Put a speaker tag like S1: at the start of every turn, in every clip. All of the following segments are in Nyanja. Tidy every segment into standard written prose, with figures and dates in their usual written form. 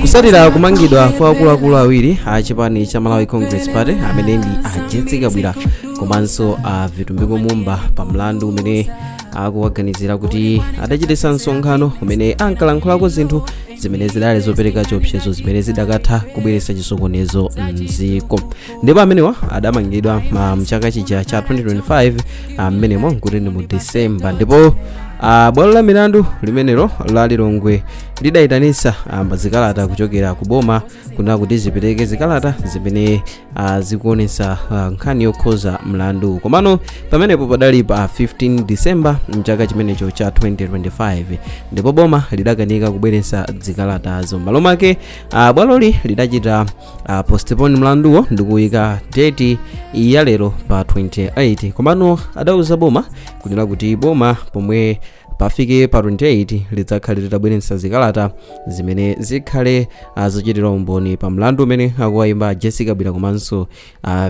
S1: Kusatira kumangidwa kwa akuluakulu awiri a chipani cha Malawi Congress Party, amene ndi a Jessie Kabwila komanso a Vitumbiko Mumba, pa mlandu umene akuwaganizira kuti adachititsa msonkhano umene ankalankhulako zinthu zimene zidali zopereka chiopsezo zimene zidakatha kubweretsa chisokonezo mdziko, ndipo amenewa adamangidwa mchaka chija cha 2025, mmenemo nkuti ndi mu December. Ndipo bwalo la milandu limenelo la Lilongwe lidayitanitsa zikalata kuchokera ku boma kunena kuti zipereke zikalata zimene zikuonetsa nkhani yokhoza mlandu. Komano pamenepo padali pa 15 December mchaka chimenecho cha 2025, ndipo boma lidakanika kubweretsa zikalatazo. M'malo mwake, bwaloli lidachita postpone mlanduwo ndikuyika date ya lero pa 28. Komano adauza boma kunena kuti boma pomwe pafike pa 28 lidzakhale litabweretsa zikalata zimene zikhale zochitira umboni pa mlandu umene akuwayimba Jessie Kabwila komanso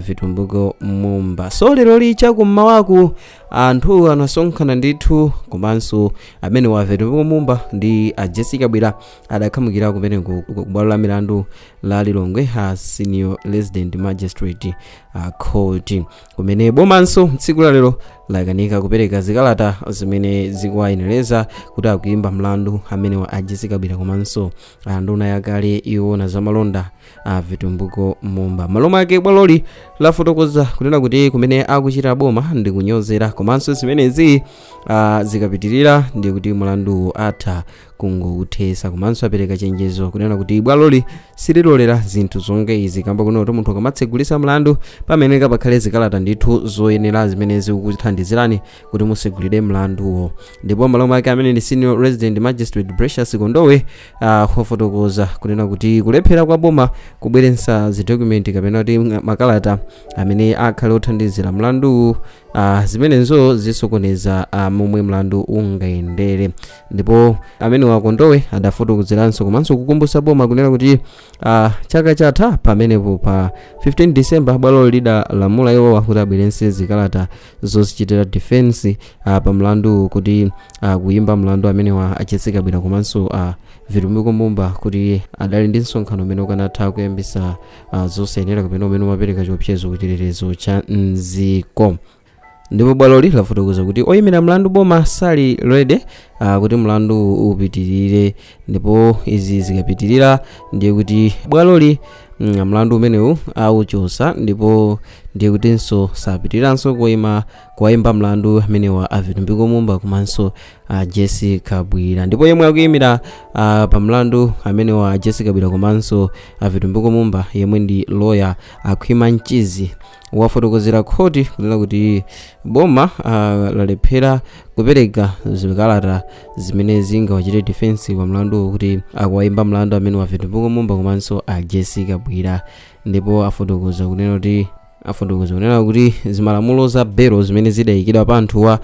S1: Vitumbiko Mumba. So lero licha kummawaku anthu anasonkhana ndithu, komanso amene wa Vitumbiko Mumba ndi a Jessie Kabwila adakhamukira kumeneko ku bwalo la milandu la Lilongwe, a Senior Resident Magistrate Court, kumene bomanso tsiku la lero lakanika kupereka zikalata zimene zikuwayenereza kuti akuimba mlandu amene wa a Jessie Kabwila komanso nduna yakale iwona zamalonda a Vitumbiko Mumba. Malo mwake, bwaloli lafotokoza kunena kuti kumene akuchita boma ndi kunyozera, komanso zimenezi zikapitirira ndi kuti mlanduwu atha kungouthesa. Komanso apereka chenjezo kunena kuti bwaloli sililolera zinthu zonga izi, kamba kunena kuti munthu akamatsegulisa mlandu pamene pakhale zikalata ndithu zoyenera zimene zikukuthandizirani kuti musegulire mlanduwo. Ndipo malo mwake, amene ndi Senior Resident Magistrate Precious Kondowe wafotokoza kunena kuti kulephera kwa boma kubweretsa zidokumenti kapena kuti makalata amene akhale othandizira mlanduwu, zimenezo zisokoneza momwe mlandu ungayendere. Ndipo amene wa Kondowe adafotokozeranso komanso kukumbutsa boma kunena kuti chaka chatha pamenepo pa 15 December bwalo lidalamula iwowa kuti abweretse zikalata zozichitira defense pa mlandu kuti kuyimba mlandu amenewa a Jessie Kabwila komanso Vitumbiko Mumba kuti adali ndi msonkhano umene ukanatha kuyambisa zosayenera kapena umene umapereka chiopsezo kuchitetezo cha mdziko. Ndipo bwaloli lafotokoza kuti oyimira mlandu boma sali ready kuti mlandu upitirire, ndipo izi zikapitirira ndiye kuti bwaloli mlandu umenewu auchosa, ndipo ndiye kutinso sapitiriranso kuwayimba mlandu amenewa a Vitumbiko Mumba komanso Jessie Kabwila. Ndipo yemwe akuyimira pa mlandu amenewa Jessie Kabwila komanso Vitumbiko Mumba, yemwe ndi lawyer Akhwima Mchizi, wafotokozera khoti kunena kuti boma lalephera kupereka zikalata zimene zingawachite defense pa mlandu kuti akuwayimba mlandu amene wa Vitumbiko Mumba komanso a Jessie Kabwila. Ndipo afotokoza kunena kuti zimalamulo za belo zimene zidayikidwa pa anthuwa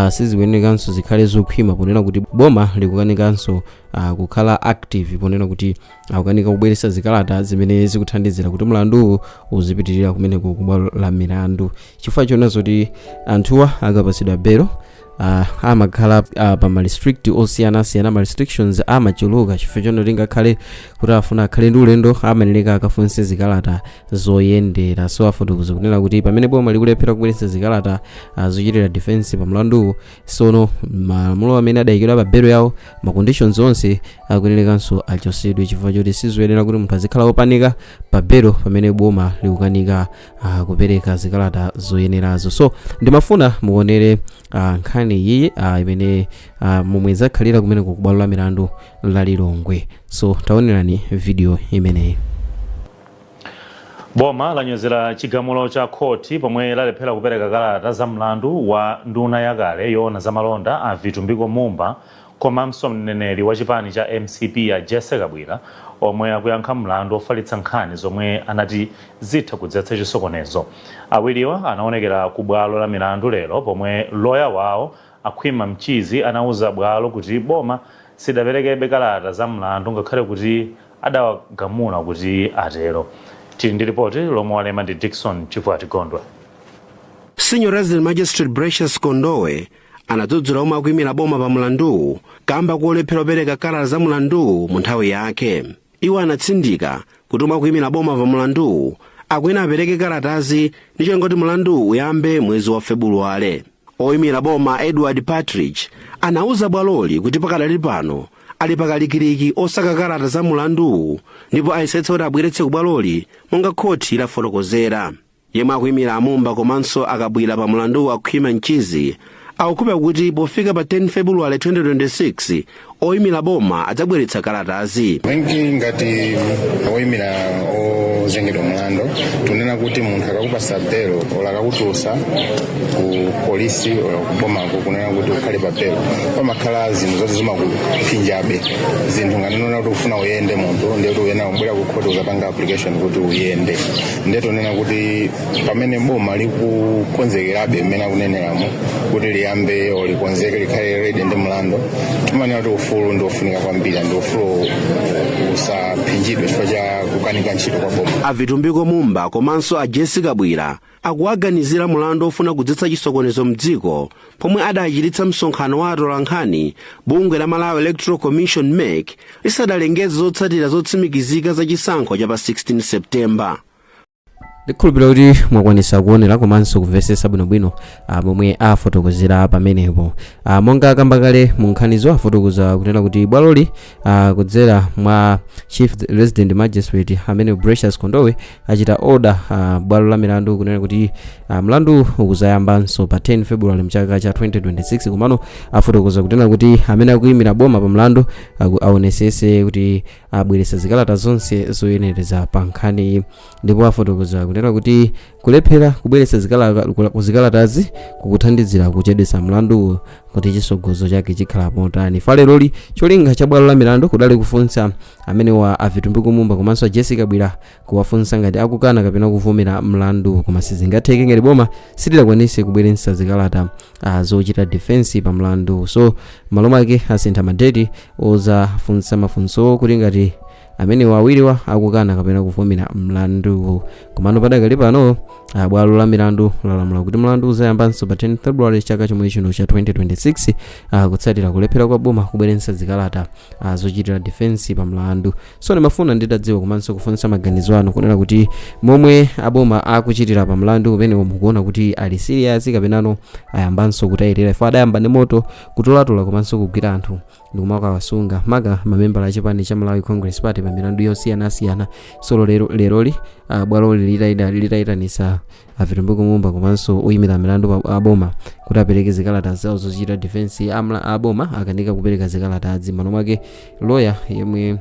S1: sizikuyenekanso zikhale zokhwima, ponena kuti boma likukanikanso kukhala active, ponena kuti akukanika kubweretsa zikalata zimene zikuthandizira kuti mlanduwu uzipitirira kumeneko kubwalo la milandu, chifukwa chona zoti anthuwa akapatsidwa belo amakhala pa ma restrict osiyanasiyana, ma restrictions amachuluka, chifukwa chona kuti ngakhale kuti afuna akhale ndi ulendo amayenera akafunse zikalata zoyendera. So afotokoza kunena kuti pamene boma likulephera kubweretsa zikalata zochitira defense pa mlanduwu, sono malamulo amene adayikidwa pa belo yawo, ma conditions onse akuyenerekanso achosedwe, chifukwa choti sizoyenera kuti munthu azikhala wopanika pa belo pamene boma likukanika kupereka zikalata zoyenerazo. So ndimafuna muonere nkhani iyi imene momwe zakhalira kumeneko kubwalo la milandu la Lilongwe. So taonerani video imeneyi.
S2: Boma lanyozera chigamulo cha khoti pomwe lalephera kupereka kalata za mlandu wa nduna yakale yoona zamalonda a Vitumbiko Mumba komanso mneneri wa chipani cha MCP a Jessie Kabwila, omwe akuyankha mlandu ofalitsa nkhani zomwe anati zitha kudzetsa chisokonezo. Awiriwa anaonekera ku bwalo la milandu lero pomwe loya wawo Akhwima Mchizi anauza bwalo kuti boma sidaperekebe kalata za mlandu ngakhale kuti adawagamula kuti atero. Tili ndi ripoti lomwe walemba ndi Dickson Chipwati Gondwe.
S3: Senior Resident Magistrate Precious Kondowe anadzudzula omwe akuyimira boma pa mlanduwu kamba kolephera kupereka kalata za mlanduwu mu nthawi yake. Iwo anatsindika kuti omwe akuyimira boma pa mulanduwu akuyenera apereke kalatazi ndi cholinga kuti mulanduwu uyambe mwezi wa Febuluwale. Oyimira boma Edward Partridge anauza bwaloli kuti pakadali pano ali pakalikiliki osaka kalata za mulanduwu, ndipo ayesetsa kuti abweretse ku bwaloli monga khoti lafotokozera. Yemwe akuyimira Amumba komanso Akabwira pa mulanduwu, Akhwima Mchizi, akukhulupirira kuti pofika pa 10 Febuluwale 2026 oyimira boma adzabweretsa kalatazi.
S4: Wengi ngati oyimira ozengedwa mlandu, tunena kuti munthu akakupasa belo ola akakutulusa ku polisi ola kubomako, kunena kuti ukhale pa belo, pamakhala zinthu zoti zimakuphinjabe zinthu. Nganenona kuti ufuna uyende munthu, ndiye kuti uyena kubwera ku khoti uzapanga application kuti uyende. Ndiye tunena kuti pamene boma likukonzekerabe mmene akuneneramo kuti liyambe o likonzeke, likhale ready ndi mlandu, timanena kuti ufulu ndi ofunika kwambiri, ndi ufulu usaphinjidwe chifukwa cha kukanika ntchito kwa boma.
S3: A Vitumbiko Mumba komanso a Jessie Kabwira akuwaganizira mulandu ofuna kudzetsa chisokonezo mdziko pomwe adachititsa msonkhano wa atolankhani bungwe la Malawi Electoral Commission, MEC, lisadalengeze zotsatira zotsimikizika za chisankho cha pa 16 Septemba.
S1: Ndikhulupirira kuti mwakwanisa kuonera komanso kumvetsetsa bwinobwino momwe afotokozera pamenepo. Monga akamba kale mu nkhanizo, afotokoza kunena kuti bwaloli, kudzera mwa Chief Resident Magistrate amene Precious Kondowe, achita order bwalo la milandu kunena kuti mlandu ukuzayambanso pa 10 February mchaka cha 2026. Komano afotokoza kunena kuti amene akuyimira boma pa mlandu aonesese kuti abweresa zikalata zonse zoyenereza pa nkhani, ndipo afotokoza kunena kuti kulephera kubweretsa zikalatazi kukuthandizira kuchedwetsa mlanduwo kuti chisogozo chake chikhala motani. Leroli cholinga cha bwalo la milandu kudali kufunsa amenewa a Vitumbiko Mumba komanso a Jessie Kabwira, kuwafunsa ngati akukana kapena kuvomera mlandu, koma sizingatheke ngati boma silidakwanise kubweretsa zikalata zochita defense pa mlandu. So malo mwake asintha madeti ozafunsa mafunso kuti ngati amene awiriwa akukana kapena kuvomera mlanduwo. Komano padakali pano bwalo la milandu lalamula kuti mlandu uzayambanso pa 10 February chaka chomwe chino cha 2026, kutsatira kulephera kwa boma kubweretsa zikalata zochitira defense pa mlandu. So ndimafuna nditadziwa komanso kufunsa maganizo anu kunena kuti momwe aboma akuchitira pa mlandu umenewo, mukuona kuti ali serious kapenano ayambanso kutayirira? Ifo adayamba ndi moto kutolatola komanso kugwira anthu ndikumakawasunga, maka mamembala achipani cha Malawi Congress Party, pa milandu yosiyanasiyana. So lero leroli bwaloli litayitanisa aVitumbiko Mumba komanso oyimira milandu aboma kuti apereke zikalata zawo zochita defense, aboma akanika kupereka zikalatazi. Malo mwake lawyer yemwe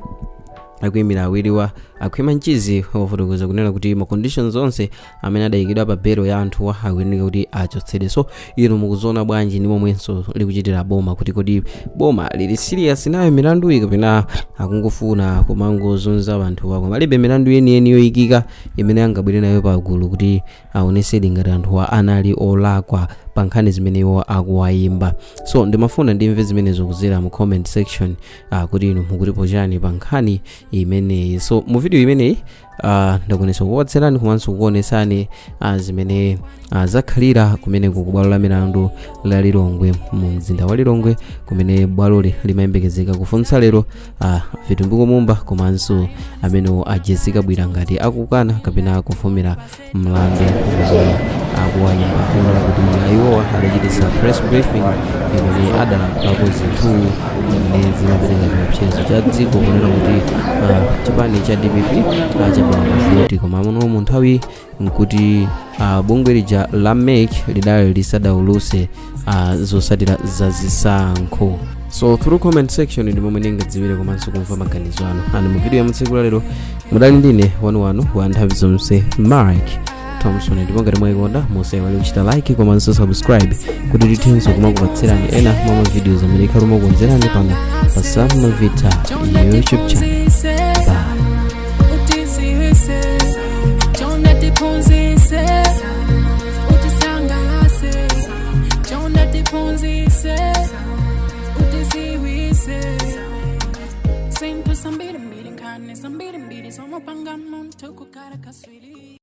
S1: akuyimira awiriwa, Akhwima Mchizi, wafotokoza kunena kuti ma conditions onse amene adayikidwa pa belo ya anthuwa akuyenera kuti achotsedwe. So inu mukuziona bwanji ndi momwenso likuchitira boma, kuti kodi boma lili serious nayo milandu iyi kapena akungofuna kumangozunza anthuwa, koma alibe milandu yeniyeni yoyikika imene angabwere nayo pagulu kuti aonesedi ngati anthuwa anali olakwa pa nkhani zimene iwo akuwayimba? So ndimafuna ndimve zimenezo kudzera mu comment section, kuti inu mukutipo chani pa nkhani imeneyi. So mu video imeneyi ndakwanisa kukuwatserani komanso kukuonesani zimene zakhalira kumeneku ku bwalo la milandu la Lilongwe, mu mzinda wa Lilongwe, kumene bwaloli limayembekezeka kufunsa lero Vitumbiko Mumba komanso amenewo a Jessie Kabwira ngati akukana kapena akuvomera mlandu umene akuwayimba, kunena kuti iwowa adachititsa press briefing imene adalankhulapo zinthu zimene zimapereka chiopsezo cha dziko, kunena kuti chipani cha DPP chabwera mavoti, koma muno mu nthawi nkuti bungwe lija la MEC lidali lisadauluse zotsatira za zisankho. So through comment section ndi momwe ndingadziwire komanso kumva maganizo anu. And mu video ya tsiku la lero mudali ndine wanuwanu wa nthawi zonse, Mark Thompson, ndipo ngati mwayikonda musaiwale kuchita like komanso subscribe kuti tithenso kumakupatsirani ena mwa mavideos amene ikhala mukukonzerani pano pa Sam Mavita YouTube channel. Bye.
S5: Utiziwise, chonde tiphunzise, utisangalase, chonde tiphunzise, utiziwise zinthu zambiri mbiri, nkhani zambiri mbiri zomupanga munthu kukhala kaswiri.